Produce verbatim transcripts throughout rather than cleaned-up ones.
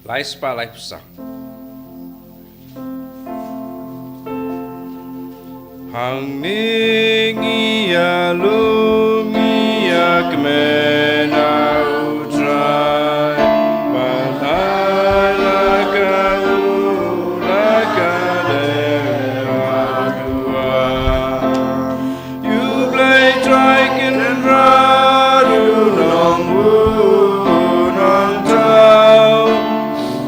Lai spah lai phew saw. Hangne ngi ïalum ngi ïakmen ha U Trai, bad ha la ka u la ka dei ha duwai. U Blei Trai Kynrad u nongbuh nongthaw,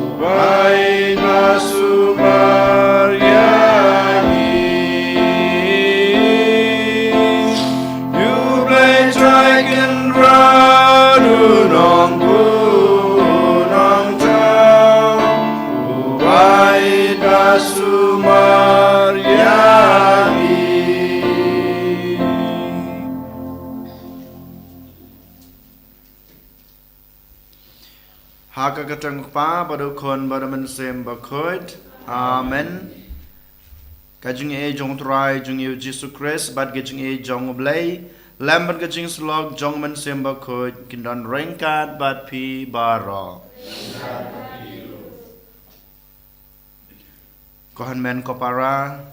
u bai ba sumar ïa ngi. U Blei Trai Kynrad u nongbuh nongthaw, u bai ba sumar ïa ngi. Ha ka kyrteng U Kpa bad U Khun bad U Mynsiem Bakhuid. Amen. Ka jingïeit jong U Trai jong ngi U Jisu Khrist bad ka jingïeit jong U Blei, lem bad ka jingsyllok jong U Mynsiem Bakhuid kin don ryngkat bad phi baroh. Ko hynmen ko para,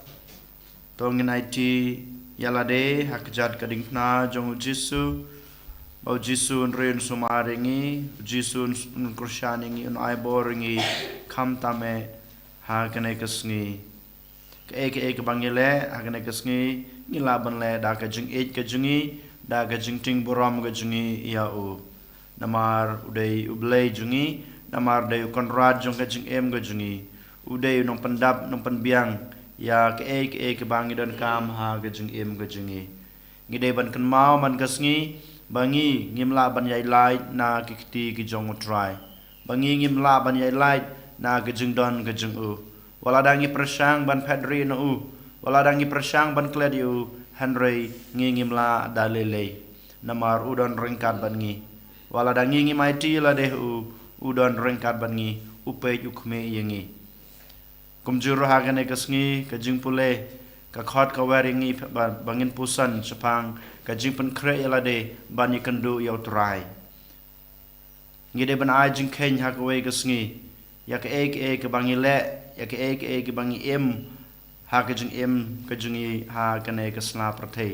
to ngin aiti ïa lade ha kjat ka diengphna jong U Jisu, ba U Jisu un ri un sumar ïa ngi, U Jisu un, un kyrshan ïa ngi, un ai bor ïa ngi, khamtam eh ha kane ka sngi. Kaei kaei kaba ngi leh ha kane ka sngi, ngi lah ban leh da ka jingïeit ka jong ngi, da ka jingtieng burom ka jong ngi ïa u. Namar u dei U Blei jong ngi, namar u dei U Kynrad jong ka jingim ka jong ngi. U dei u nongpyndap, nongpynbiang ïa kaei kaei kaba ngi donkam ha ka jingim ka jong ngi. Ngi dei ban kynmaw man ka sngi ba ngi ngim lah ban ïaid lait na ki kti ki jong U Trai, ba ngi ngim lah ban ïaid lait na ka jingdon ka jong u. Wat la da ngi pyrshang ban phet rieh na u, wat la da ngi pyrshang ban klet ïa u, hynrei ngi ngim lah da lei lei. Namar u don ryngkat bad ngi. Wat la da ngi ngim aiti lade ha u, u don ryngkat bad ngi, u peit u khmih ïa ngi. Kumjuh ruh ha kane ka sngi, ka jingpule, ka khot ka wer ïa ngi ba, ba ngin puson shaphang ka jingpynkhreh ïa lade ban ïakynduh ïa U Trai. Ngi dei ban ai jingkheiñ ha kawei ka sngi ïa kaei kaei kaba ngi leh, ïa kaei kaei kaba ngi im ha ka jingim ka jong ngi ha kane ka sla pyrthei.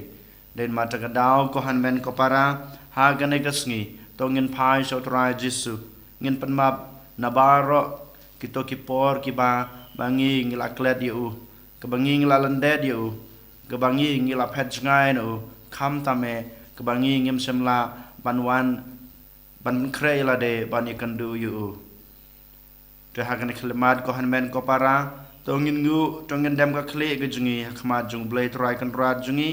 Dei namar kata ka daw, ko hynmen ko para, ha kane ka sngi to ngin phai sha U Trai Jisu, ngin pynmap na baroh kito ki por kiba, ba ngi ngi la klet ïa u, kaba ngi ngi la lyndet ïa u, kaba ngi ngi la phet jngai na u, khamtam eh kaba ngi ngim shym lah ban wan ban pynkhreh ïa lade ban ïakynduh ïa u. Te ha kane ka khyllipmat, ko hynmen ko para, to ngin nguh, to ngin dem ka khlieh ka jong ngi ha khmat jong U Blei Trai Kynrad jong ngi.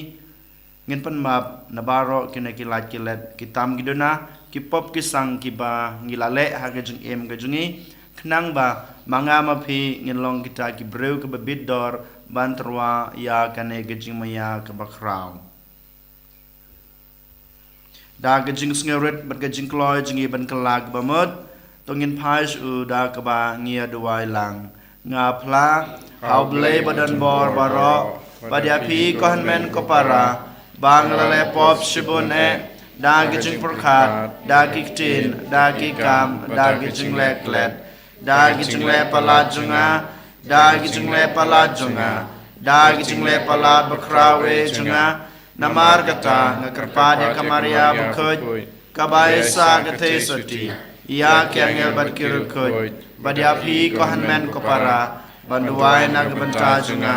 Ngin pynmap na baroh kine ki lait ki let, ki tam ki duna, ki pop ki sang kiba ngi la leh ha ka jingim ka jong ngi, khnang ba ma nga ma phi ngin long kita ki briew kiba bit dor ban tyrwa ïa kane ka jingmaïa kaba khraw. Da ka jingsngewrit bad ka jingkloi jong ngi ban kylla kaba mut, to ngin phai sha u da kaba ngi ïa duwai lang. Nga phla ha U Blei ba don bor baroh, bad ïa phi ko hynmen ko para, ba nga la leh pop shibun eh, da ki jingpyrkhat, da ki ktien, da ki kam, da ki jingleh klet, da ki jingleh palat jong nga, da ki jingleh palat jong nga, da ki jingleh palat bakhraw eh jong nga. Namar kata nga kyrpad ïa ka Maria bakhuid, kaba ïaisah ka theisotti, ïa ki angel bad ki riewkhuid, bad ïa phi ko hynmen ko para, ban duwai na ka bynta jong nga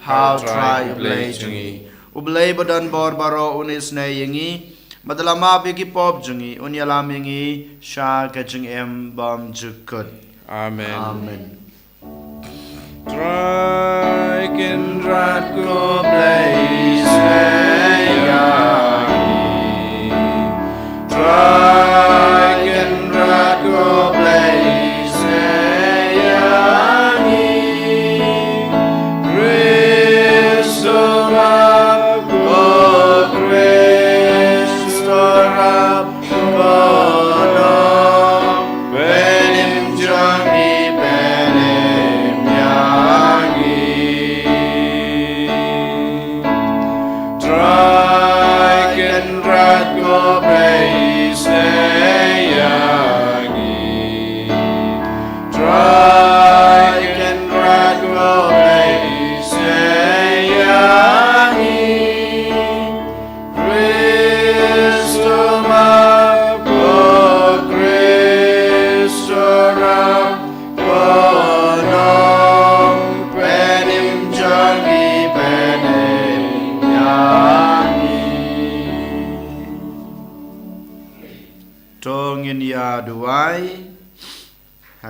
ha U Trai U Blei jong ngi. U Blei ba don bor baroh un isynei ïa ngi, bad la map ïa ki pop jong ngi, un ïalam ïa ngi sha ka jingim bymjukut. Amen. Amen. Trai Kynrad ko Blei, isynei ïa ngi. Trai Kynrad ko Blei, isynei ïa ngi. Khrist u Rap, ko Khrist u Rap,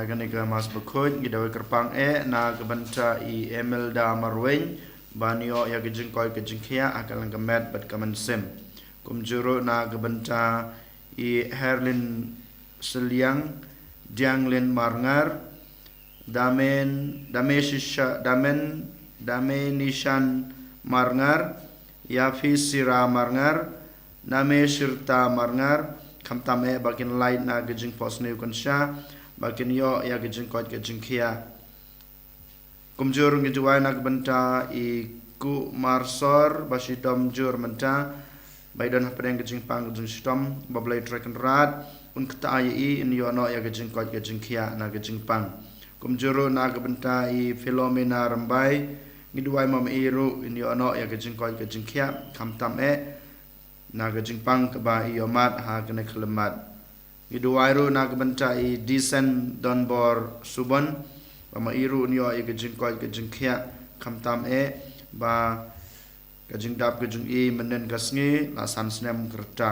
Kane ka Mass Bakhuid ngi da wai kyrpang eh na ka bynta i Emelda Marwein, ban ïoh ïa ka jingkoit ka jingkhiah ha ka lyngkha met bad ka mynsiem. Kumjuh ruh na ka bynta i Herlin Seliang, Dianglin Marngar, Damen, Dameshisha, Damen, Damenishan Marngar, Yafisira Marngar, Nameshirta Marngar, khamtam eh ba kin lait na ka jingphohsniew kynsha, ba kin ïoh ïa ka jingkoit ka jingkhiah. Kumjuh ruh ngi duwai na ka bynta i Kumarsor, ba shitom jur mynta, ba i don hapdeng ka jingpang ka jingshitom, ba Blei Trai Kynrad un ktah ïa i, in ïoh noh ïa ka jingkoit ka jingkhiah na ka jingpang. Kumjuh ruh na ka bynta i Philomena Rymbai, ngi duwai ma i ruh in ïoh noh ïa ka jingkoit ka jingkhiah, khamtam eh na ka jingpang kaba i ïohmad ha kane ka khyllipmat. Ngi duwai ruh na ka bynta i Disen Donbor Subon, ba ma i ruh in ïoh ïa ka jingkoit ka jingkhiah, khamtam eh ba ka jingdap ka jong i mynhynnin ka sngi la san snem ka rta.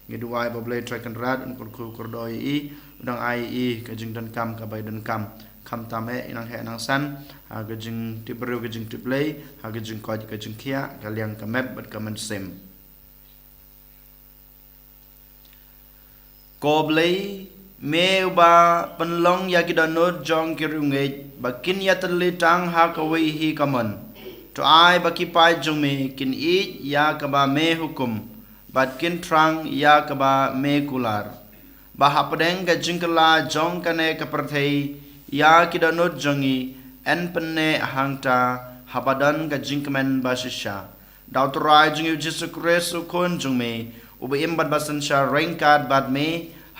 Ngi duwai ba Blei Trai Kynrad un kyrkhu kyrdoh ïa i, un dang ai ïa i ka jingdonkam kaba i donkam, khamtam eh i nang heh nang san ha ka jingtip briew ka jingtip Blei, ha ka jingkoit ka jingkhiah, ka liang ka met bad ka mynsiem. Ko Blei, me uba pynlong ïa ki dohnud jong ki riewngeit ba kin ïatylli tang ha kawei hi ka mon, to ai ba ki paid jong me kin ïeit ïa kaba me hukum, bad kin thrang ïa kaba me kular, ba hapdeng ka jingkylla jong kane ka pyrthei ïa ki dohnud jong ngi yn pynneh hangta, haba don ka jingkmen ba shisha. Da U Trai jong ngi U Jisu Khrist U Khun jong me, uba im bad ba synshar ryngkat bad me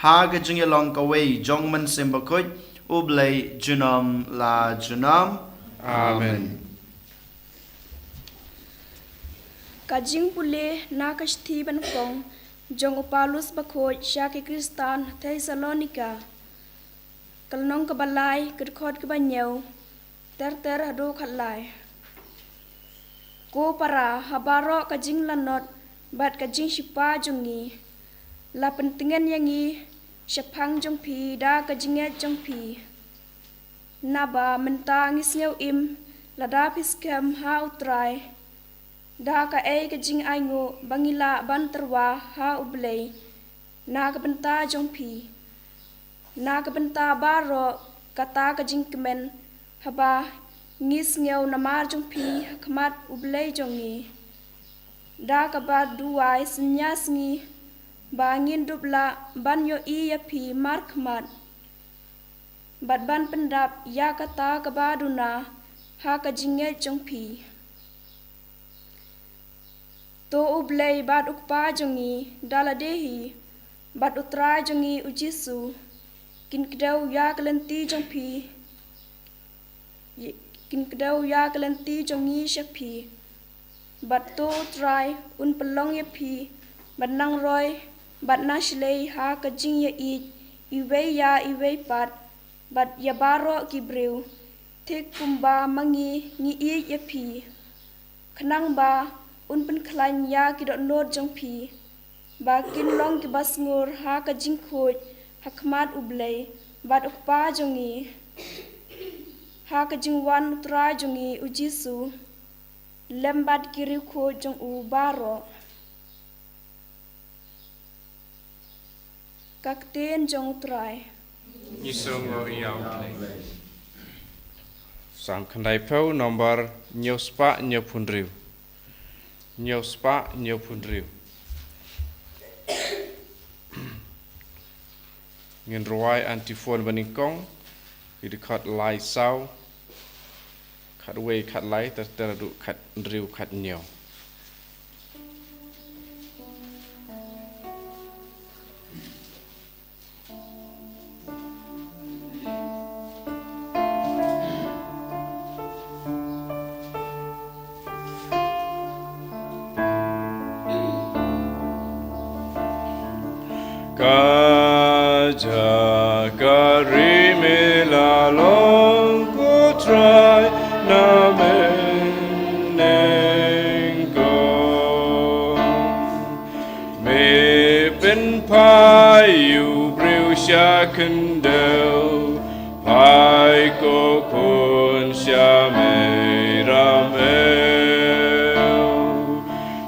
ha ka jingïalong kawei jong U Mynsiem Bakhuid, U Blei junom la junom. Amen. Ka jingpule na ka shithi ba nyngkong jong u Paulus Bakhuid sha ki Khristan Thessalonika. Ka lynnong kaba lai, ka dkhot kaba hynñiew ter ter haduh khatlai. Ko para, ha baroh ka jinglanot bad ka jingshipa jong ngi, la pyntngen ïa ngi shaphang jong phi da ka jingngeit jong phi. Naba mynta ngi sngew im, lada phi skhem ha U Trai da kaei ka jingainguh ba ngi lah ban tyrwa ha U Blei na ka bynta jong phi. Na ka bynta baroh kata ka jingkmen haba ngi sngew namar jong phi ha khmat U Blei jong ngi. Da kaba duwai synñia sngi ba ngin dup lah ban ïohi ïa phi markhmat, bad ban pyndap ïa kata kaba duna ha ka jingngeit jong phi. To U Blei bad U Kpa jong ngi da lade hi, bad U Trai jong ngi U Jisu, kin kdew ïa ka lynti jong phi, kin kdew ïa ka lynti jong ngi sha phi. Bad to U Trai un pynlong ïa phi ban nang roi bad nang shlei ha ka jingïaieit iwei ïa iwei pat, bad ïa baroh ki briew, thik kumba ma ngi ngi ïeit ïa phi. Khnang ba un pynkhlaiñ ïa ki dohnud jong phi, ba kin long kiba sngur ha ka jingkhuid ha khmat U Blei bad U Kpa jong ngi, ha ka jingwan U Trai jong ngi U Jisu, lem bad ki riewkhuid jong u baroh. Ka ktien jong U Trai. Ngi sngewnguh ïa U Blei. Salm khyndaiphew, nombar hynñiew spah hynñiewphew hynriew. Hynñiew spah hynñiewphew hynriew. Ngin rwai antiphon banyngkong, ki dkhot lai saw, khatwei khatlai ter ter haduh khathynriew khathynñiew. Ka jaka ri me la long ko Trai na mynnyngkong. Me pynphai u briew sha khyndew, pha Ko khun sha mei ram eu.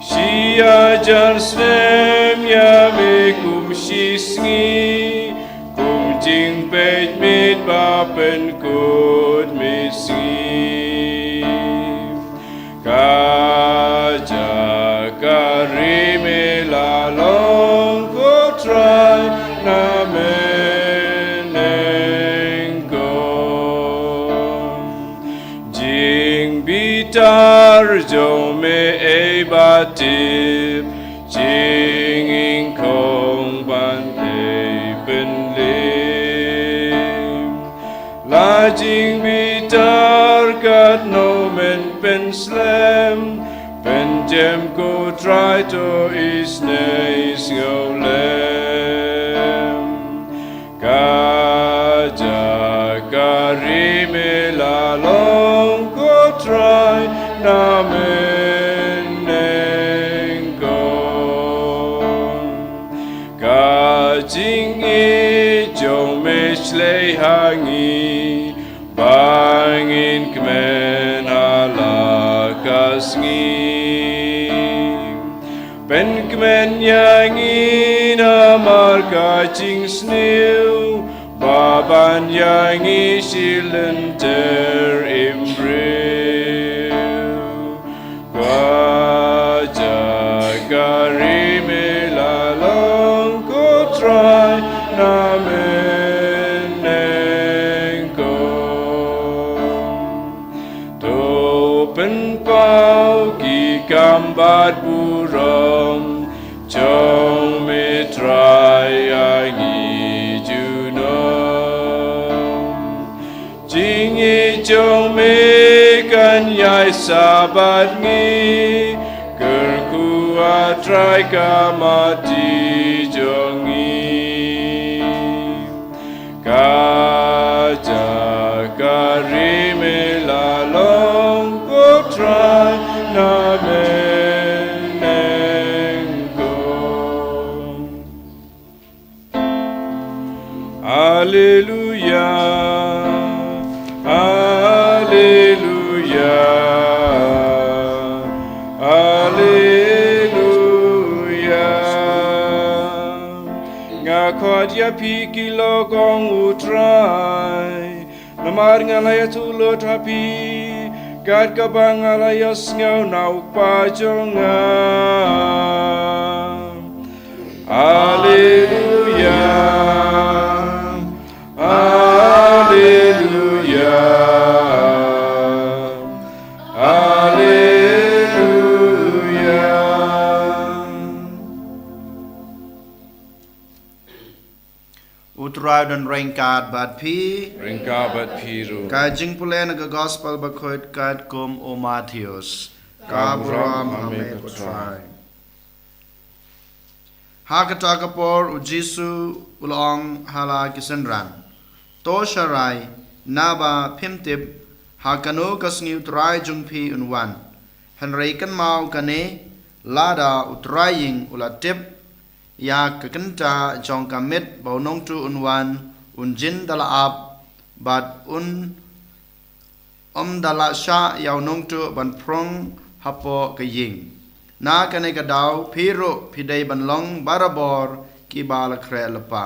Shi hajar snem ïa me kum shi sngi, kum jingpeit miet ba pynkut miet sngi. Ka jaka ri me la long ko Trai na me nyngkong. Jingbitar jong me ei ba tip, jingïengkhong ban ei pynlip. La jingbitar katno men pynslem, pynjem ko Trai to isynei sngewlem. Ka jaka ri me la long ko Trai na me nyngkong. Ka jingïeit jong me shlei ha ngi, ba ngin kmen ha la ka sngi. Pynkmen ïa ngi namar ka jingsniew, ba ban ïa ngi shi lynter im briew. Ka jaka ri me la long ko Trai na me nyngkong. To pynpaw ki kam bad burom jong me Trai ïa ngi junom. Jingïeit jong me kan ïai sa bad ngi, kyrkhu ah Trai ka mati jong ngi. Ka jaka ri me la long ko Trai na me nyngkong. Alleluia, alleluia, alleluia. Nga khot ïa phi ki lok, ong u Trai, namar nga la ïathuh lut ha phi kat kaba nga la ïohsngew na u Kpa jong nga. Alleluia, alleluia, alleluia. U Trai un ryngkat bad phi. Ryngkat bad phi ruh. Ka jingpule na ka Gospel Bakhuid katkum u Mathaios. Ka burom ha me ko Trai. Ha kata ka por u Jisu u la ong ha la ki synran, to sharai, naba phim tip ha kano ka sngi u Trai jong phi un wan. Hynrei kynmaw kane, lada u trai ïing u la tip ïa ka kynta jong ka miet ba u nongtuh un wan, un jin da la ap, bad un ym da la shah ïa u nongtuh ban prong hapoh ka ïing. Na kane ka daw phi ruh phi dei ban long barabor kiba la khreh lypa.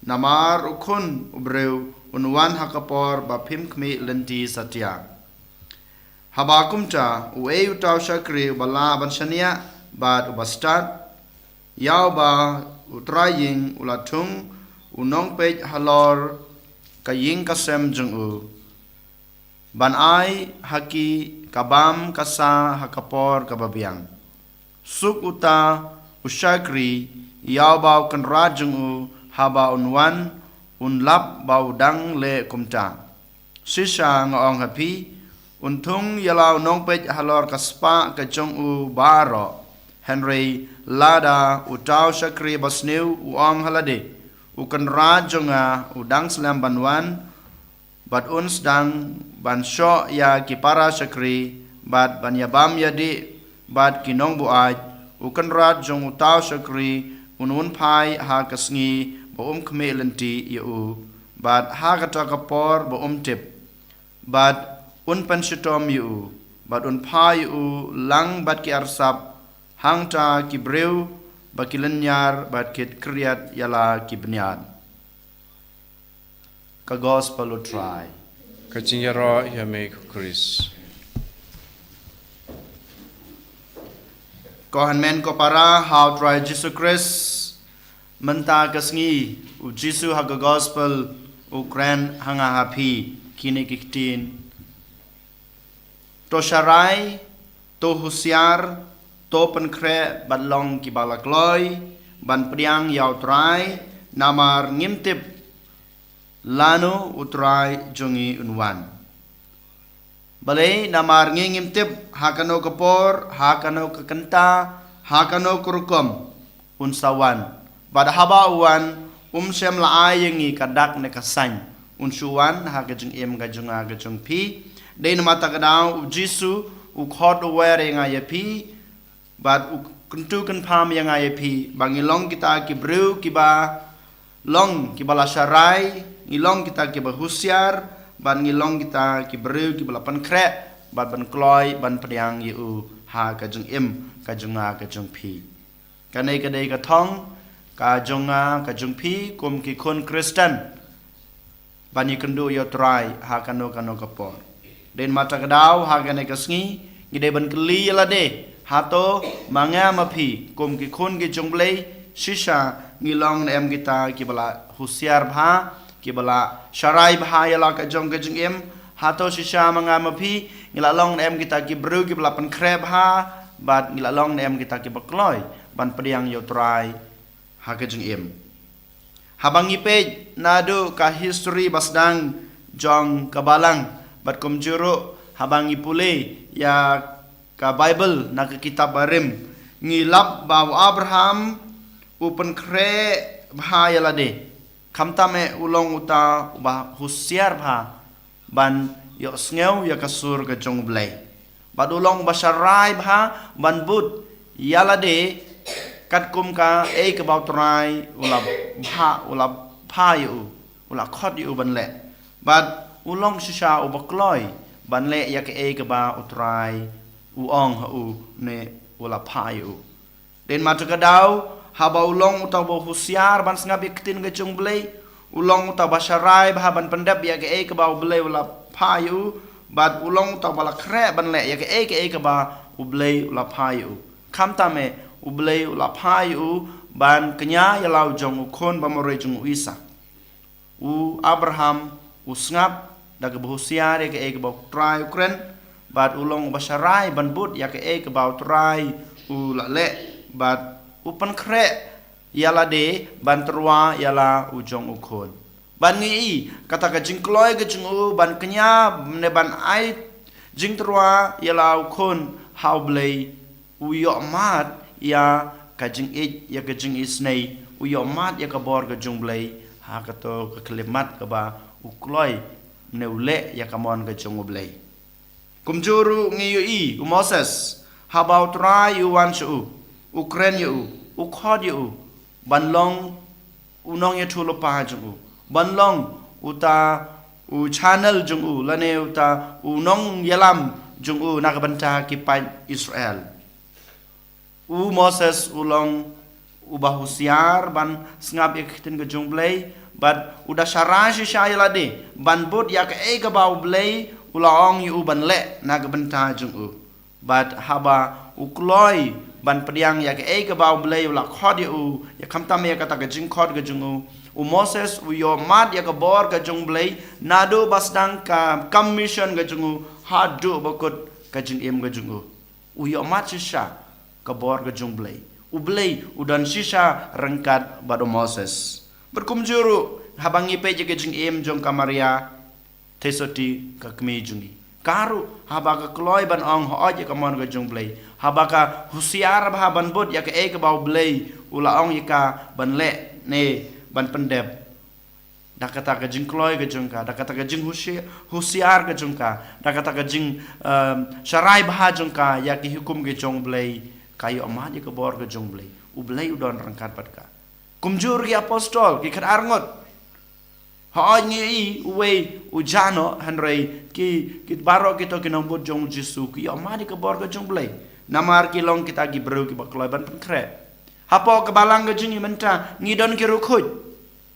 Namar u Khun u Briew un wan ha ka por ba phim khmih lynti satia. Haba kumta, uei uta u shakri uba lah ban shaniah bad uba stad, ïa uba u trai ïing u la thung u nongpeit halor ka ïing ka sem jong u, ban ai ha ki ka bam ka sa ha ka por kaba biang? Suk uta u shakri ïa uba u kynrad jong u, haba un wan, un lap ba u dang leh kumta. Shisha nga ong ha phi, un thung ïa la u nongpeit halor ka spah ka jong u baroh. Hynrei lada uta u shakri basniew u ong ha lade, u kynrad jong nga u dang slem ban wan, bad un sdang ban shoh ïa ki para shakri, bad ban ïabam ïadih bad ki nongbuaid, u kynrad jong uta u shakri un wan phai ha ka sngi ba um khmih lynti ïa u, bad ha kata ka por ba um tip. Bad un pynshitom ïa u, bad un phah ïa u lang bad ki arsap, hangta ki briew ba ki lynñiar bad ki khriat ïa la ki bniat. Ka Gospel u Trai. Ka jingïaroh ïa me ko Khrist. Ko hynmen ko para ha u Trai Jisu Khrist, mynta ka sngi u Jisu ha ka Gospel u kren ha nga ha phi kine ki ktien. To sharai, to husiar, to pynkhreh bad long kiba la kloi ban pdiang ïa u Trai, namar ngim tip lano u Trai jong ngi un wan. Balei? Namar ngi ngim tip ha kano ka por, ha kano ka kynta, ha kano ka rukom un sa wan. Bad haba u wan, um shym la ai ïa ngi ka dak ne ka saiñ. Un shu wan ha ka jingim ka jong nga ka jong phi. Dei namar kata ka daw u Jisu u khot u wer ïa nga ïa phi, bad u kyntu kynpham ïa nga ïa phi ba ngi long kita ki briew kiba long kiba la sharai, ngi long kita kiba husiar, bad ngi long kita ki briew kiba la pynkhreh bad ban kloi ban pdiang ïa u ha ka jingim ka jong nga ka jong phi. Kane ka dei ka thong ka jong nga ka jong phi kum ki khun Khristan ban ïakynduh ïa u Trai ha kano kano ka por. Dei namar kata ka daw ha kane ka sngi ngi dei ban kylli ïa lade, hato ma nga ma phi kum ki khun ki jong U Blei, shisha ngi long ne em kita kiba la husiar bha, kiba la sharai bha ïa la ka jong ka jingim? Hato shisha ma nga ma phi ngi la long ne em kita ki briew kiba la pynkhreh bha, bad ngi la long ne em kita kiba kloi ban pdiang ïa u Trai ha ka jingim? Haba ngi peit naduh ka history ba sdang jong ka balang, bad kumjuh ruh haba ngi pule ïa ka Baibl na ka kitab barim, ngi lap ba u Abraham u pynkhreh bha ïa lade. Khamtam eh u long uta uba husiar bha ban ïohsngew ïa ka sur ka jong U Blei. Bad u long uba sharai bha ban bud ïa lade katkum kaei kaba u Trai u la phah, u la phah ïa u, u la khot ïa u ban leh. Bad u long shisha uba kloi ban leh ïa kaei kaba u Trai u ong ha u ne u la phah ïa u. Dei namar kata ka daw, haba u long uta uba husiar ban sngap ïa ka ktien ka jong U Blei, u long uta uba sharai bha ban pyndep ïa kaei kaba U Blei u la phah ïa u, bad u long uta uba la khreh ban leh ïa kaei kaei kaba U Blei u la phah ïa u. Khamtam eh U Blei u la phah ïa u ban kñia ïa la u jong u khun ba marwei jong u Isaak. U Abraham u sngap da kaba husiar ïa kaei kaba u Trai u kren, bad u long uba sharai ban bud ïa kaei kaba u Trai u la leh, bad u pynkhreh ïa lade ban tyrwa ïa la u jong u khun. Bad ngi i kata ka jingkloi ka jong u ban kñia ne ban ai jingtyrwa ïa la u khun ha U Blei, u ïohmad ïa ka jingïeit, ïa ka jingisynei, u ïohmad ïa ka bor ka jong U Blei ha kato ka khyllipmat kaba u kloi ne u leh ïa ka mon ka jong U Blei. Kumjuh ruh ngi ïohi u Moses, haba u Trai u wan sha u, u kren ïa u, u khot ïa u ban long u nongïathuhlypa jong u, ban long uta u channel jong u, lane uta u nongïalam jong u na ka bynta ki paid Israel. U Moses u long uba husiar ban sngap ïa ka ktien ka jong U Blei, bad u da sharai shisha ïa lade ban bud ïa kaei kaba U Blei u la ong ïa u ban leh na ka bynta jong u. Bad haba u kloi ban pdiang ïa kaei kaba U Blei u la khot ïa u, ïa khamtam ïa kata ka jingkhot ka jong u, u Moses u ïohmad ïa ka bor ka jong U Blei naduh ba sdang ka kam mission ka jong u haduh ba kut ka jingim ka jong u. U ïohmad shisha ka bor ka jong U Blei. U Blei u don shisha ryngkat bad u Moses. Bad kumjuh ruh haba ngi peit ïa ka jingim jong ka Maria, Theisotti, ka kmie jong ngi. Ka ruh haba ka kloi ban ong hooid ïa ka mon ka jong U Blei, haba ka husiar bha ban bud ïa kaei kaba U Blei u la ong ïa ka ban leh ne ban pyndep, da kata ka jingkloi ka jong ka, da kata ka jinghusi-, husiar ka jong ka, da kata ka jing, em, sharai bha jong ka ïa ki hukum ka jong U Blei, ka ïohmad ïa ka bor ka jong U Blei. U Blei u don ryngkat bad ka. Kumjuh ruh ki apostol, ki khatar ngut, Hooid ngi ïohi uwei u jah noh, hynrei ki, ki baroh kito ki nongbud jong u Jisu ki ïohmad ïa ka bor ka jong u Blei. Namar ki long kita ki briew kiba kloi ban pynkhreh. Hapoh ka balang ka jong ngi mynta ngi don ki riewkhuid.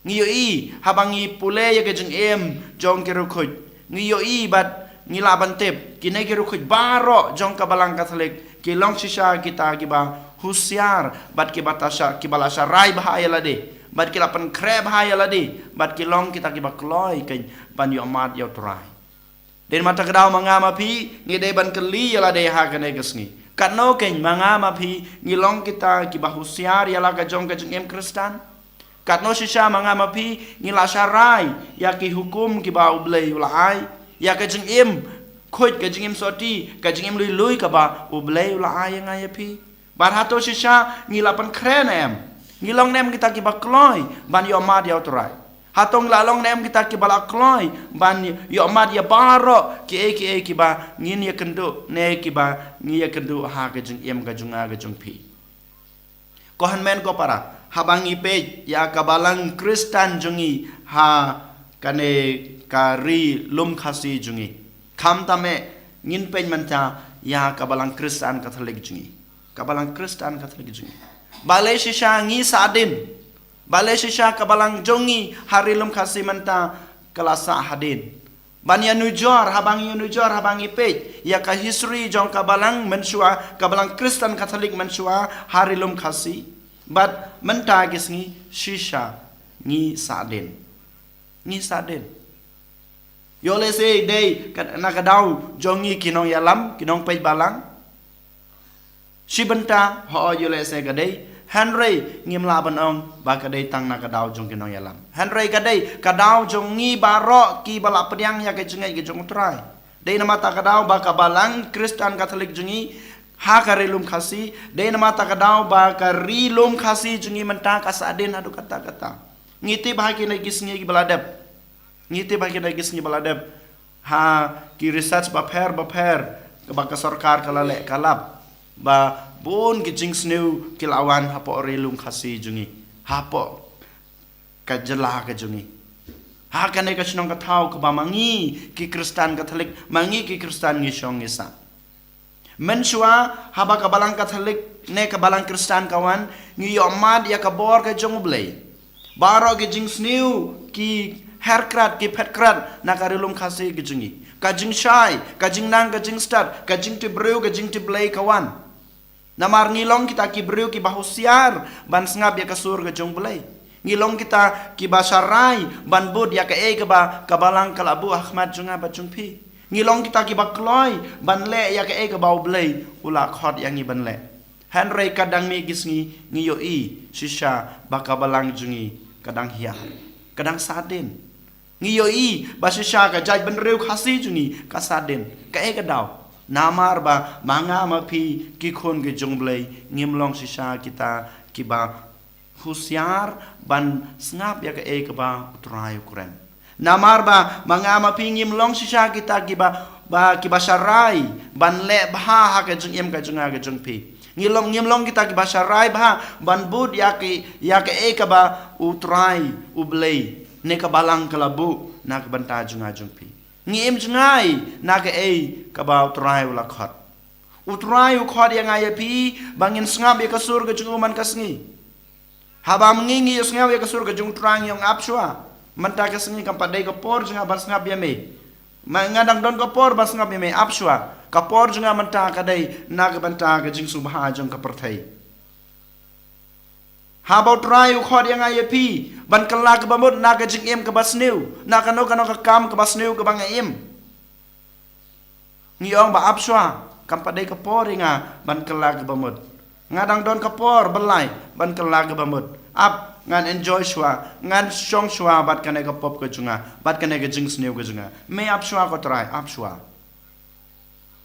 Ngi ïohi haba ngi pule ïa ka jingim jong ki riewkhuid, ngi ïohi bad ngi lah ban tip kine ki riewkhuid baroh jong ka balang Katholik ki long shisha kita kiba husiar bad kiba la sha, kiba la sharai bha ïa lade, bad ki la pynkhreh bha ïa lade, bad ki long kita kiba kloi keiñ ban ïohmad ïa u Trai. Dei namar kata ka daw ma nga ma phi ngi dei ban kylli ïa lade ha kane ka sngi, katno keiñ ma nga ma phi ngi long kita kiba husiar ïa la ka jong ka jingim Khristan? Katno shisha ma nga ma phi ngi la sharai ïa ki hukum kiba u Blei u la ai, ïa ka jingim khuid, ka jingim sotti, ka jingim lui lui kaba u Blei u la ai ïa nga ïa phi? Bad hato shisha ngi la pynkhreh ne em? Ngi long ne em kita kiba kloi ban ïohmad ïa u Trai? Hato ngi la long ne em kita kiba la kloi ban ïohmad ïa baroh kiei kiei kiba ngin ïakynduh ne kiba ngi ïakynduh ha ka jingim ka jong nga ka jong phi? Ko hynmen ko para, haba ngi peit ïa ka balang Khristan jong ngi ha kane ka ri lum Khasi jong ngi, khamtam eh ngin peit mynta ïa ka balang Khristan Katholik jong ngi. Ka balang Khristan Katholik jong ngi, balei shisha ngi sahdien? Balei shisha ka balang jong ngi ha ri lum Khasi mynta ka la sah hadien? Ban ïanujor, haba ngi ïanujor, haba ngi peit ïa ka history jong ka balang mynshuwa, ka balang Khristan Katholik mynshuwa ha ri lum Khasi, bad mynta ki sngi, shisha ngi sahdien. Ngi sahdien. Ïoh lehse dei ka, na ka daw jong ngi ki nongïalam, ki nongpeit balang. Shi bynta, hooid, ïoh lehse ka dei, hynrei ngim lah ban ong ba ka dei tang na ka daw jong ki nongïalam. Hynrei ka dei ka daw jong ngi baroh kiba la pdiang ïa ka jingngeit ka jong u Trai. Dei namar kata ka daw ba ka balang Khristan Katholik jong ngi ha ka ri lum Khasi, dei namar kata ka daw ba ka ri lum Khasi jong ngi mynta ka sahdien haduh katta katta. Ngi tip ha kine ki sngi kiba la dep. Ngi tip ha kine ki sngi ba la dep, ha ki research bapher bapher kaba ka sorkar ka la leh, ka lap ba bun ki jingsniew ki la wan hapoh ri lum Khasi jong ngi, hapoh ka jylla ka jong ngi. Ha kane ka shnong ka thaw kaba ma ngi ki Khristan Katholik, ma ngi ki Khristan ngi shong ngi sah. Mynshuwa, haba ka balang Katholik ne ka balang Khristan ka wan, ngi ïohmad ïa ka bor ka jong u Blei. Baroh ki jingsniew ki her krat, ki phet krat na ka ri lum Khasi ka jong ngi. Ka jingshai, ka jingnang, ka jingstad, ka jingtip briew, ka jingtip Blei ka wan. Namar ngi long kita ki briew kiba husiar ban sngap ïa ka sur ka jong u Blei. Ngi long kita kiba sharai ban bud ïa kaei kaba ka balang ka la buh ha khmat jong nga bad jong phi. Ngi long kita kiba kloi ban leh ïa kaei kaba u Blei u la khot ïa ngi ban leh. Hynrei katba dang mih ki sngi ngi ïohi shisha ba ka balang jong ngi ka dang hiar, ka dang sahdien. Ngi ïohi ba shisha ka jaitbynriew Khasi jong ngi ka sahdien. Kaei ka daw? Namar ba ma nga ma phi ki khun ki jong u Blei ngim long shisha kita kiba husiar ban sngap ïa kaei kaba u Trai u kren. Namar ba ma nga ma phi ngim long shisha kita kiba, ba kiba sharai ban leh bha ha ka jingim ka jong nga ka jong phi. Ngi long, ngim long kita kiba sharai bha ban bud ïa ki, ïa kaei kaba u Trai u Blei ne ka balang ka la buh na ka bynta jong nga jong phi. Ngi im jngai na kaei kaba u Trai u la khot. U Trai u khot ïa nga ïa phi ba ngin sngap ïa ka sur ka jong u man ka sngi. Haba ma ngi ngi ïohsngew ïa ka sur ka jong u Trai ngi ong ap shuwa. Mynta ka sngi kam pat dei ka por jong nga ban sngap ïa me. Ma nga dang don ka por ban sngap ïa me, ap shuwa. Ka por jong nga mynta ka dei na ka bynta ka jingsngewbha jong ka pyrthei. Haba u Trai u khot ïa nga ïa phi ban kylla kaba mut na ka jingim kaba sniew, na kano kano ka kam kaba sniew kaba nga im, ngi ong ba ap shuwa, kam pat dei ka por ïa nga ban kylla kaba mut. Nga dang don ka por ba lai ban kylla kaba mut. Ap, ngan enjoy shuwa, ngan shong shuwa bad kane ka pop ka jong nga, bad kane ka jingsniew ka jong nga. Me ap shuwa ko Trai, ap shuwa.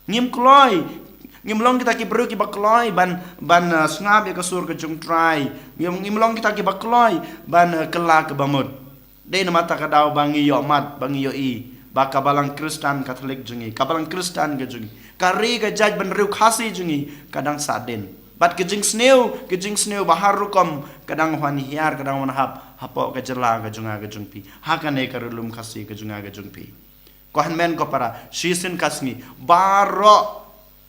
Ngim kloi, ngim long kita ki briew kiba kloi ban, ban, uh, sngap ïa ka sur ka jong u Trai. Ngim, ngim long kita kiba kloi ban, uh, kylla kaba mut. Dei namar kata ka daw ba ngi ïohmad, ba ngi ïohi ba ka balang Khristan Katholik jong ngi, ka balang Khristan ka jong ngi, ka ri ka jaitbynriew Khasi jong ngi ka dang sahdien. Bad ka jingsniew, ka jingsniew ba har rukom ka dang wan hiar, ka dang wan hap hapoh ka jylla ka jong nga ka jong phi, ha kane ka Ri Lum Khasi ka jong nga ka jong phi. Ko hynmen ko para, shisien ka sngi, baroh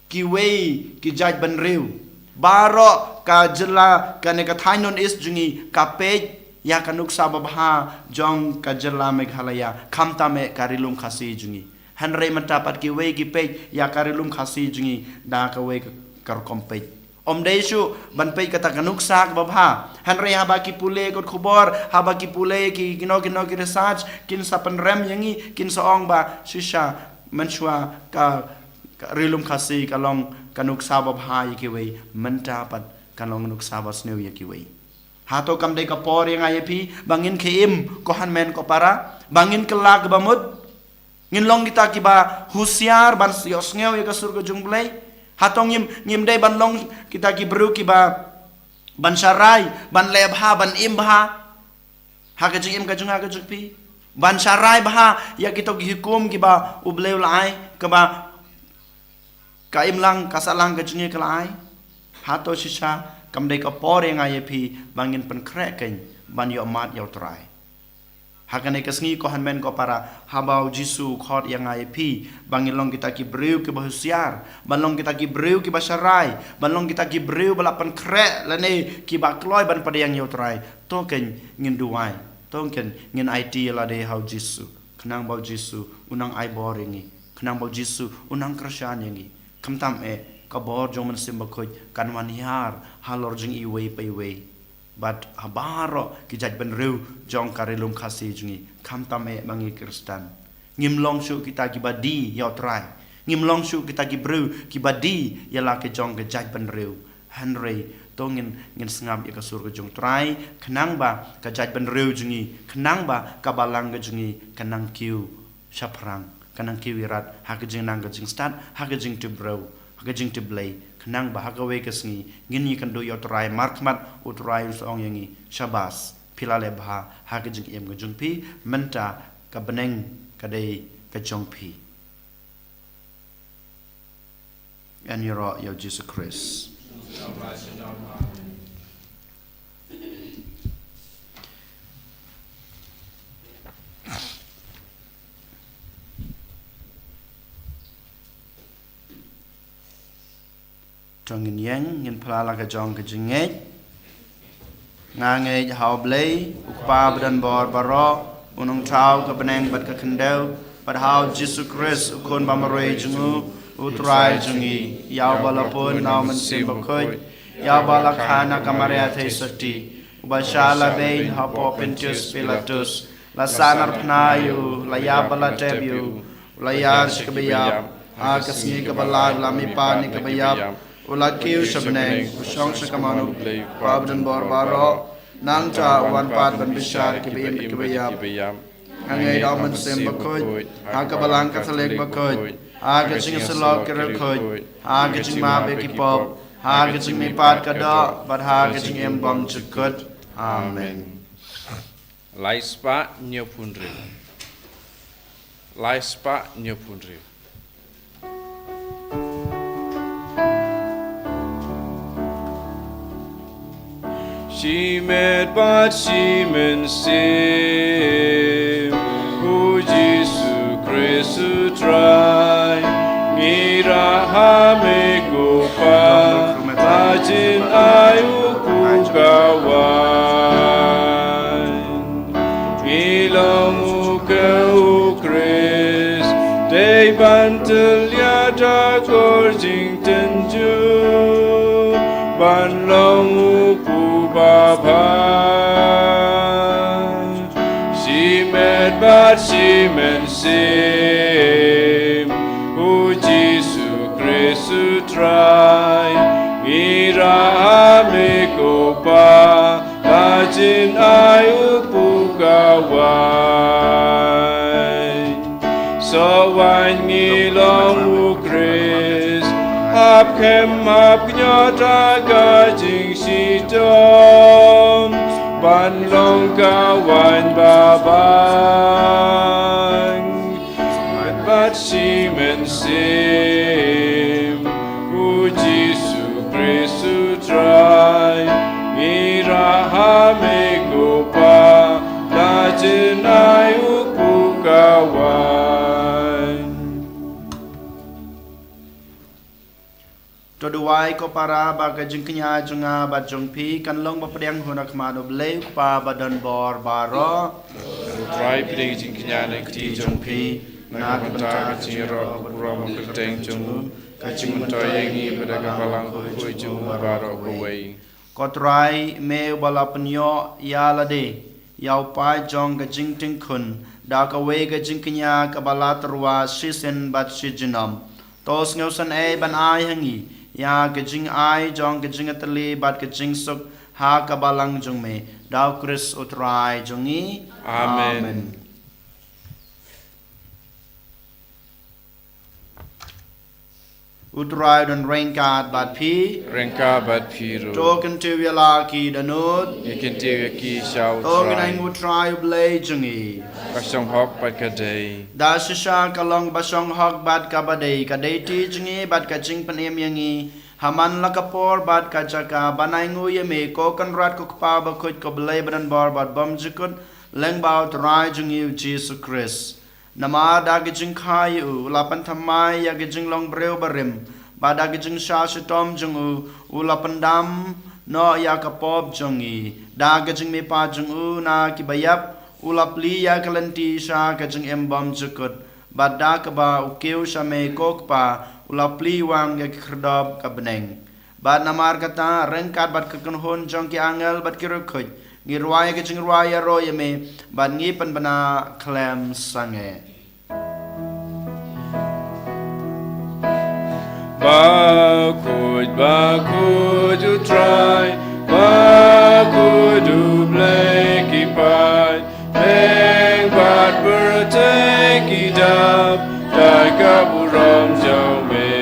kiwei ki jaitbynriew, baroh ka jylla, kane ka thaiñ North East jong ngi ka peit ïa ka nuksa babha jong ka jylla Meghalaya, khamtam eh ka Ri Lum Khasi jong ngi. Hynrei mynta pat kiwei ki peit ïa ka Ri Lum Khasi jong ngi da kawei ka, ka rukom peit. Ym dei shuh ban peit kata ka nuksa kaba bha. Hynrei haba ki pule kot khubor, haba ki pule ki, kino kino ki research, kin sa pynrem ïa ngi, kin sa ong ba shisha mynshuwa ka, ka Ri Lum Khasi ka long ka nuksa babha ïa kiwei, mynta pat ka long nuksa basniew ïa kiwei. Hato kam dei ka por ïa nga ïa phi ba ngin khie im, ko hynmen ko para, ba ngin kylla kaba mut? Ngin long kita kiba husiar ban ïohsngew ïa ka sur ka jong U Blei? Hato ngim, ngim dei ban long kita ki briew kiba ban sharai, ban leh bha, ban im bha ha ka jingim ka jong nga ka jong phi, ban sharai bha ïa kito ki hukum kiba U Blei u la ai, kaba ka imlang ka sahlang ka jong ngi ka la ai? Hato shisha kam dei ka por ïa nga ïa phi ba ngin pynkhreh kein ban ïohmad ïa U Trai? Ha kane ka sngi, ko hynmen ko para, haba U Jisu u khot ïa nga ïa phi ba ngin long kita ki briew kiba husiar, ban long kita ki briew kiba sharai, ban long kita ki briew ba la pynkhreh lane kiba kloi ban pdiang ïa U Trai, to kein ngin duwai, to kein ngin aiti ïa lade ha U Jisu, khnang ba U Jisu un nang ai bor ïa ngi, khnang ba U Jisu un nang kyrshan ïa ngi. Khamtam eh ka bor jong U Mynsiem Bakhuid kan wan hiar halor jong iwei pa iwei. Bad ha baroh ki jaitbynriew jong ka Ri Lum Khasi jong ngi, khamtam eh ma ngi Khristan. Ngim long shuh kita kiba die ïa U Trai. Ngim long shuh kita ki briew kiba die ïa la ki jong ki jaitbynriew. Hynrei to ngin, ngin sngap ïa ka sur ka jong U Trai, khnang ba ka jaitbynriew jong ngi, khnang ba ka balang ka jong ngi kan nang kiew shaphrang, kan nang kiew ïarap ha ka jingnang ka jingstad, ha ka jingtip briew, ha ka jingtip Blei, khnang ba ha kawei ka sngi ngin ïakynduh ïa U Trai markhmat, U Trai un sa ong ïa ngi, shabas, phi la leh bha ha ka jingim ka jong phi, mynta ka bneng ka dei ka jong phi. Ngan ïaroh ïa U Jisu Khrist. To ngin ïeng, ngin phla la ka jong ka jingngeit. Nga ngeit ha U Blei, U Kpa badonbor baroh, U Nongthaw ka bneng bad ka khyndew, bad ha U Jisu Khrist, U Khun bamarwei jong U, U Trai jong ngi, ïa uba la pun na U Mynsiem Bakhuid, ïa uba la kha na ka Maria Theisotti, uba shah la beiñ hapoh Pontius Pilatus, la sahnarphna ïa u, la ïap bad la tep ïa u, u la ïar sha kaba ïap, ha ka sngi kaba lai u la mihpat na kaba ïap, u la kiew sha bneng, u shong sha kamon U Blei U Kpa badonbor baroh, nangta u wan pat ban bishar kiba im bad kiba ïap. Nga ngeit ha U Mynsiem Bakhuid, ha ka Balang Katholik bakhuid, ha ka jingïasyllok ki riewkhuid, ha ka jingmap ïa ki pop, ha ka jingmihpat ka doh, bad ha ka jingim bymjukut. Amen. Lai spah hynñiewphew hynriew. Lai spah hynñiewphew hynriew. Shimet bad shimynsiem, U Jisu Khrist U Trai, ngi rah ha me ko Pa, la jin ai u pu ka waiñ. Ngi long u ke U Khrist, dei ban tyllia da kor jingtynjuh, ban long u pu babha. Shimet bad shimynsiem, U Jisu Khrist U Trai, ngi rah ha me ko Pa, la jin ai u pu ka waiñ. Soh waiñ, ngi long U Khrist, hap khem hap kñiot ha ka jingshitom, ban long ka waiñ babang. Bad shimynsiem, U Jisu Khrist U Trai, ngi rah ha me ko Pa, la jinai u pu ka wai. To duwai ko para ba ka jingkñia jong nga bad jong phi kan long ba pdiang hun ha khmat U Blei U Kpa ba don bor baroh. Trai pdiang jingkñia na kti jong phi, na ka bynta ka jingïaroh ka burom ka kyrteng jong u, ka jingmyntoi ïa ngi bad ka balang khuid jong u baroh kawei. Ko Trai, me uba la pynïoh ïa lade ïa u paid jong ka jingting khun da kawei ka jingkñia kaba la tyrwa shisien bad shi junom. To sngewsynei ban ai ha ngi ïa ka jingai jong ka jingïatylli bad ka jingsuk ha ka balang jong me, da U Khrist U Trai jong ngi. Amen. Amen. U Trai don ryngkat bad phi. Ryngkat bad phi ruh. To kyntiew ïa la ki dohnud. Ngi kyntiew ïa ki sha U Trai. To ngin ai nguh U Trai U Blei jong ngi. Ka shong hok bad ka dei. Da shisha ka long ba shong hok bad kaba dei, ka dei ti jong ngi bad ka jingpynim ïa ngi ha man la ka por bad ka jaka ban ai nguh ïa me, ko Kynrad ko Kpa bakhuid, ko Blei badonbor bad bymjukut, lyngba U Trai jong ngi U Jisu Khrist. Namar da ka jingkha ïa u, u la pynthymmai ïa ka jinglong briew barim, bad da ka jingshah shitom jong u, u la pyndam noh ïa ka pop jong ngi. Da ka jingmihpat jong u na kiba ïap, u la plie ïa ka lynti sha ka jingim bymjukut, bad da kaba u kiew sha me ko Kpa, u la plie wang ïa ka khyrdop ka bneng. Bad namar kata, ryngkat bad ka kynhun jong ki angel bad ki riewkhuid, ngi rwai ka jingrwai ïaroh ïa me, bad ngi pynbna khlem sangeh. Bakhuid, bakhuid U Trai, bakhuid U Blei ki paid, Pdeng bad pyrthei ki dap da ka burom jong me.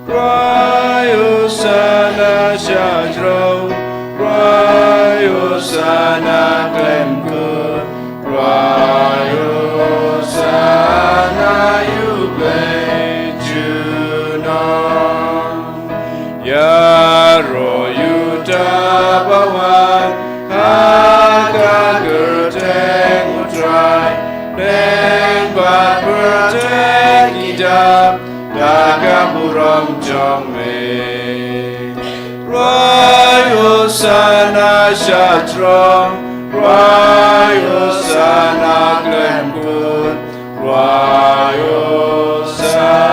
Rwai Hosana sha jrong, rwai Hosana khlem kut, rwai Hosana ïa U Blei junom. Ïaroh ïa uta ba wan ha ka kyrteng U Trai, pdeng bad pyrthei ki dap da ka burom jong me. Rwai Hosana sha jrong, rwai Hosana khlem kut, rwai Hosana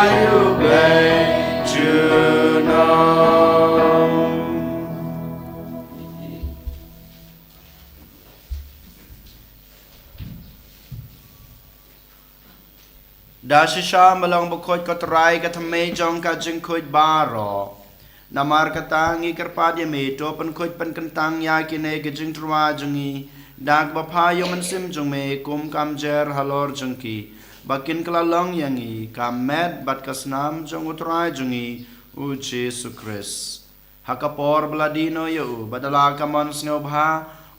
ïa U Blei junom. Da shisha me long bakhuid ko Trai, ka thymmei jong ka jingkhuid baroh. Namar kata ngi kyrpad ïa me, to pynkhuid pynkyntang ïa kine ki jingtyrwa jong ngi da kaba pha ïa U Mynsiem jong me, kum kam jer halor jong ki, ba kin kylla long ïa ngi ka met bad ka snam jong U Trai jong ngi U Jisu Khrist. Ha ka por ba la die noh ïa u, bad da la ka mon sngewbha,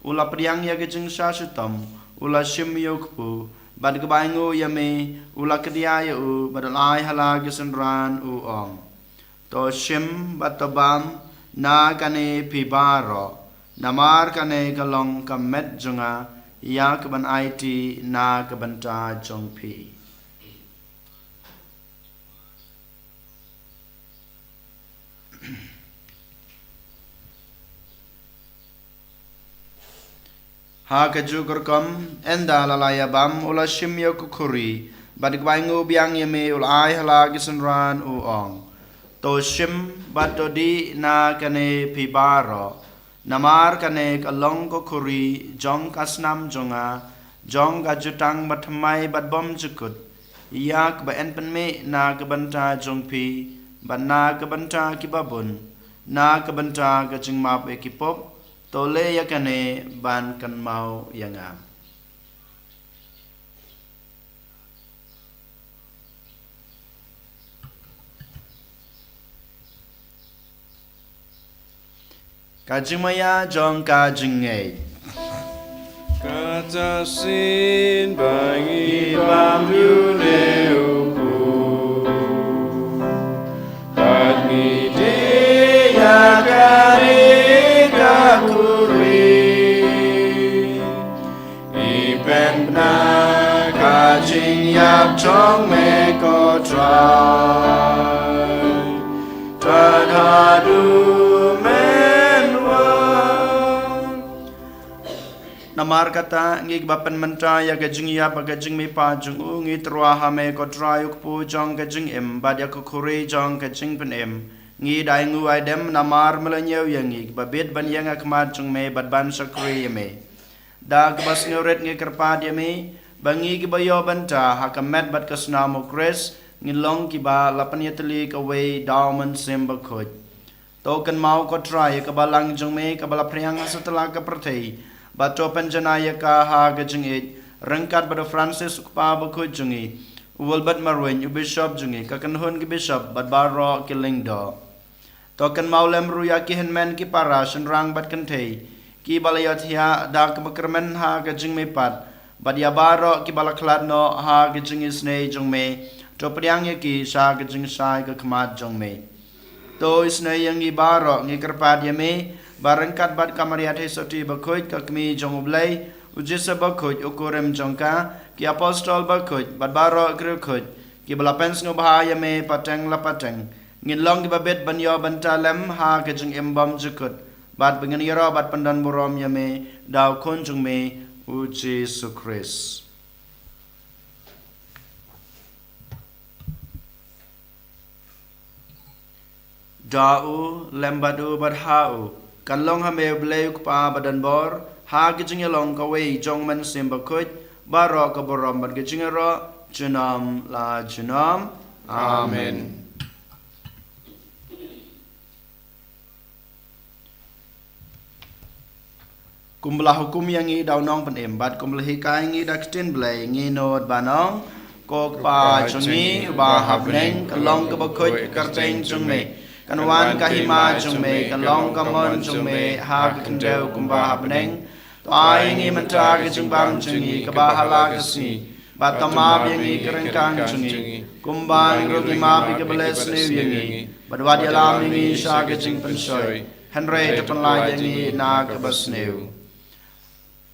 u la pdiang ïa ka jingshah shitom, u la shim ïa u kpu, bad kaba ai nguh ïa me, u la kdiah ïa u, bad u la ai ha la ki synran, u ong: To shim bad to bam na kane phi baroh, namar kane ka long ka met jong nga, ïa kaban aiti na ka bynta jong phi. Ha kajuh ka rukom, ynda la la ïa bam, u la shim ïa ka khuri, bad kaba ai nguh biang ïa me, u la ai ha la ki synran, u ong: To shim bad to dih na kane phi baroh, namar kane ka long ka khuri jong ka snam jong nga, jong ka jutang bathymmai bad bymjukut, ïa kaba yn pynmih na ka bynta jong phi, bad na ka bynta kiba bun, na ka bynta ka jingmap ïa ki pop. To leh ïa kane ban kynmaw ïa nga. Ka jingmaïa jong ka jingngeit. Kata shisien ba ngi bam ïa une u kpu, bad ngi die ïap jong me ko Trai. Tad haduh men wan. Namar kata ngi kiba pynmynta ïa ka jingïap bad ka jingmihpat jong u ngi tyrwa ha me ko Trai u kpu jong ka jingim bad ïa ka khuri jong ka jingpynim. Ngi da ainguh aidem namar me la ñiew ïa ngi kiba bit ban ïeng ha khmat jong me bad ban shakri ïa me. Da kaba sngewrit ngi kyrpad ïa me ba ngi kiba ïoh bynta ha ka met bad ka snam u Khrist ngin long kiba la pynïatylli kawei da u Mynsiem Bakhuid. To kynmaw ko Trai ïa ka balang jong me kaba la phriang ha satlak ka pyrthei bad to pynjanai ïa ka ha ka jingïeit ryngkat bad u Francis u kpa bakhuid jong ngi, u Wilbert Marwein u bishop jong ngi, ka kynhun ki bishop bad baroh ki lyngdoh. To kynmaw lem ruh ïa ki hynmen ki para shynrang bad kynthei kiba la ïohthiah da kaba kyrmen ha ka jingmihpat bad ïa baroh kiba la khlad noh ha ka jingisynei jong me. To pdiang ïa ki sha ka jingshai ka khmat jong me. To isynei ïa ngi baroh ngi kyrpad ïa me ba ryngkat bad ka Maria Theisotti bakhuid ka kmie jong u Blei, u Joseph bakhuid u kurim jong ka, ki apostol bakhuid bad baroh ki riewkhuid kiba la pynsngewbha ïa me pateng la pateng. Ngin long kiba bit ban ïoh bynta lem ha ka jingim bymjukut bad ba ngin ïaroh bad pyndonburom ïa me da u Khun jong me u Jisu Khrist. Da u lem bad u bad ha u kan long ha me u Blei u Kpa badonbor ha ka jingïalong kawei jong Mynsiem Bakhuid baroh ka burom bad ka jingïaroh junom la junom. Amen. Kumba la hukum ïa ngi da u Nongpynim bad kumba la hikai ngi da ka ktien Blei ngi nud ban ong, ko Kpa jong ngi uba ha bneng, kan long kaba khuid ka kyrteng jong me, kan wan ka hima jong me, kan long ka mon jong me ha ka khyndew kumba ha bneng. To ai ngi mynta ka jingbam jong ngi kaba ha la ka sngi. Bad to map ïa ngi ka ryngkang jong ngi kumba ngi ruh ngi map ïa kiba leh sniew ïa ngi. Bad wat ïalam ïa ngi sha ka jingpynshoi, hynrei to pynlait ïa ngi na kaba sniew.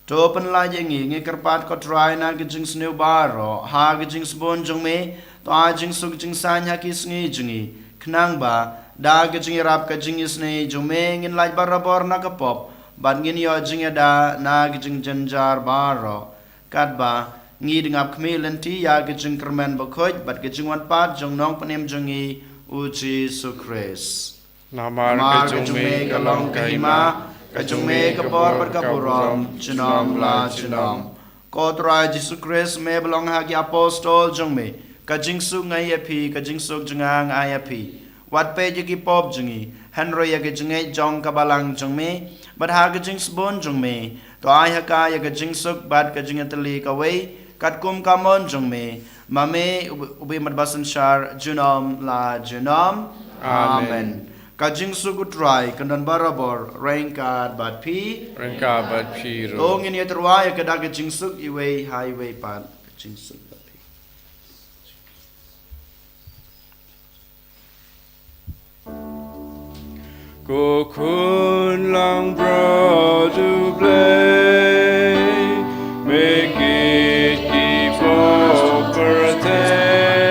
To pynlait ïa ngi, ngi kyrpad ko Trai, na ka jingsniew baroh ha ka jingsbun jong me. To ai jingsuk jingsaiñ ha ki sngi jong ngi, khnang ba da ka jingïarap ka jingisynei jong me ngin lait barabor na ka pop bad ngin ïoh jingïada na ka jingjynjar baroh. Katba ngi dang ap khmih lynti ïa ka jingkyrmen bakhuid bad ka jingwan pat jong Nongpynim jong ngi u Jisu Khrist. Namar ka jong me ka long ka hima, ka jong me ka bor bad ka burom junom la junom. Ko Trai Jisu Khrist, me ba la ong ha ki apostol jong me, ka jingsuk nga ai ïa phi, ka jingsuk jong nga nga ai ïa phi. Wat peit ïa ki pop jong ngi, hynrei ïa ka jingngeit jong ka balang jong me. Bad ha ka jingsbun jong me, to ai ha ka ïa ka jingsuk bad ka jingïatylli kawei katkum ka mon jong me, ma me u ba ïeit bad ba synshar junom la junom. Amen. Ka jingsuk u Trai kan don barabor ryngkat bad phi. Ryngkat bad phi ruh. To ngin ïatyrwa ïa ka da ka jingsuk iwei ha iwei pat. Ka jingsuk bad phi. Ko khun langbrot U Blei, me kit ki pop pyrthei,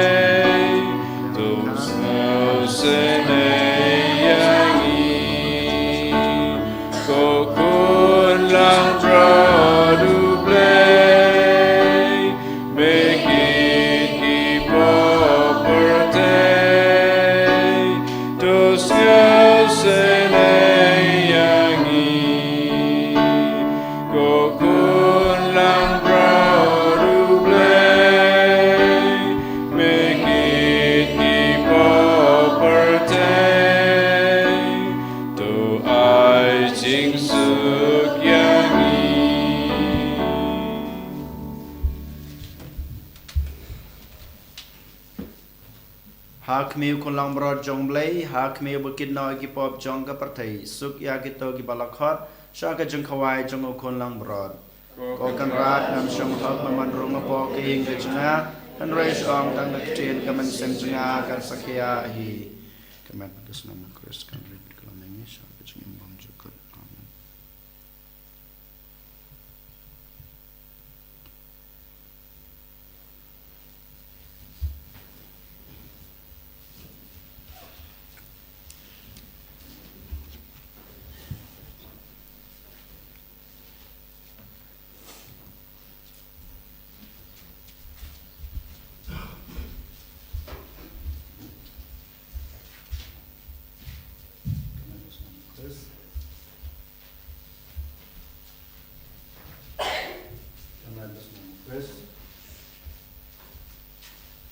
to sngewsynei ïa ngi. Ko khun langbrot U Blei, me kit ki pop pyrthei, to sngewsynei ïa ngi. Ko khun langbrot U Blei, me kit ki pop pyrthei, to ai jingsuk ïa ngi. Ha khmih u khun langbrot jong U Blei, ha khmih u ba kit noh ïa ki pop jong ka pyrthei, suk ïa kito kiba la khot sha ka jingkhawai jong u khun langbrot. Ko Kynrad, ngam shym hok ban wan rung hapoh ka ïing ka jong nga, hynrei shu ong tang da ka ktien, ka mynsiem jong nga kan sa khia hi. Ka met bad ka snam u Khrist kan rit bad ka long ïa ngi sha ka jingim bymjukut. Amen.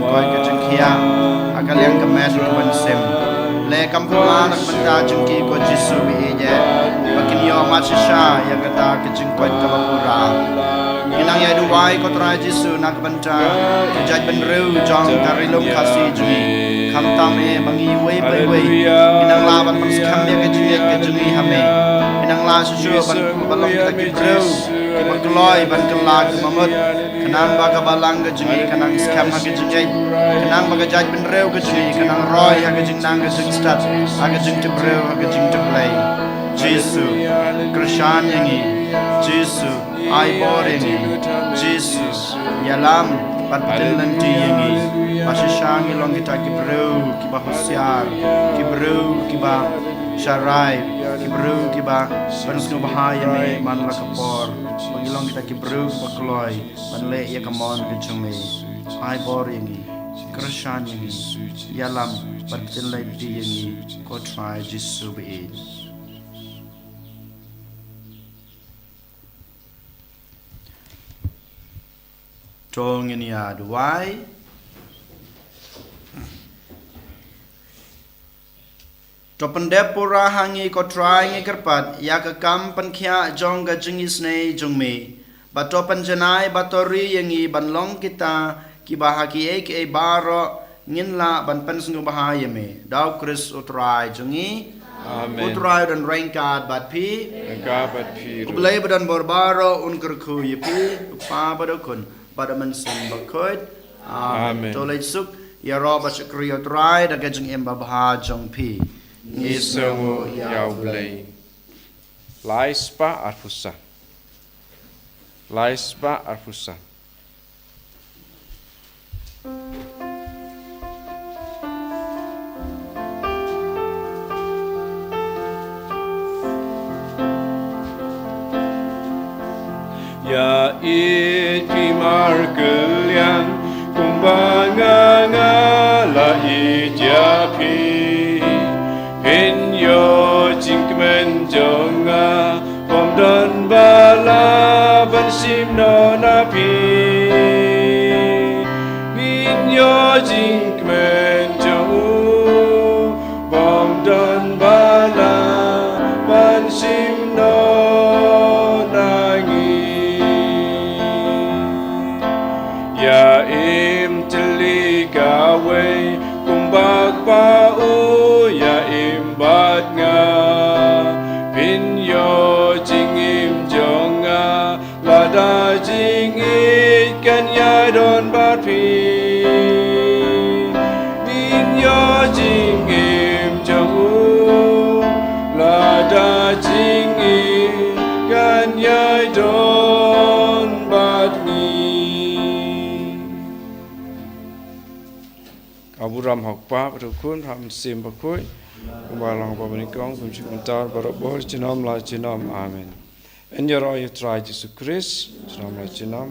Koit ka jingkhiah ha ka liang ka met ka ban sim. Leh kam pynlah na ka bynta jong ki, ko Jisu ba ïeit, ba kin ïoh mat shisha ïa kata ka jingkoit kaba pura. Ngi nang ïa duwai, ko Trai Jisu, na ka bynta ka jaitbynriew jong ka Ri Lum Khasi jong ngi. Khamtam eh ba ngi iwei pa iwei ngi nang lah ban pynskhem ïa ka jingngeit ka jong ngi ha me. Ngi nang lah shuh shuh ban, ban long kita ki briew kiba kloi ban kylla ki mamut. Khnang ba ka balang ka jong ngi kan nang skhem ha ka jingngeit. Khnang ba ka jaitbynriew ka jong ngi kan nang roi ha ka jingnang ka jingstad, ha ka jingtip briew, ha ka jingtip Blei. Jisu, kyrshan ïa ngi. Jisu, ai bor ïa ngi. Jisu, ïalam bad pynlynti ïa ngi. Ba shisha ngi long kita ki briew kiba husiar, ki briew kiba sharai, ki briew kiba pynsngewbha ïa me man la ka por. Ba ngi long kita ki briew kiba kloi ban leh ïa ka mon ka jong me. Ai bor ïa ngi, kyrshan ïa ngi, ïalam bad pynlynti ïa ngi, ko Trai Jisu ba ïeit. To ngin ïa duwai. To pyndep pura ha ngi, ko Trai, ngi kyrpad, ïa ka kam pynkhiah jong ka jingisynei jong me. Bad to pynjanai bad to ri ïa ngi ban long kita kiba ha kiei kiei baroh ngin lah ban pynsngewbha ïa me. Da u Khrist u Trai jong ngi. Amen. U Trai u don ryngkat bad phi. Ryngkat bad phi ruh. U Blei ba don bor baroh un kyrkhu ïa phi, u Kpa bad u Khun bad u Mynsiem Bakhuid. Amen. Amen. To leit suk, ïaroh bad shakri ïa u Trai da ka jingim babha jong phi. Ngi sngewnguh ïa u Blei. Lai spah arphew san. Lai spah arphew san. Ïa ïeit phi markylliang kumba nga, nga la ïeit ïa phi. Phin ïoh jingkmen jong nga, bym don ba lah ban shim noh na phi. Ngin ïoh jingkmen jong u, bym don ba lah ban shim noh na ngi. Ïa im tylli kawei kumba Kpa u ïa im bad nga. Phin ïoh jingim jong nga, lada jingïeit kan ïai don bad phi. Ngin ïoh jingim jong u, lada jingïeit kan ïai don bad ngi. Ka burom ha u Kpa bad u Khun bad u Mynsiem Bakhuid, kumba long ha banyngkong, kumjuh mynta, baroh por, junom la junom. Amen. Yn ïaroh ïa u Trai Jisu Khrist junom la junom.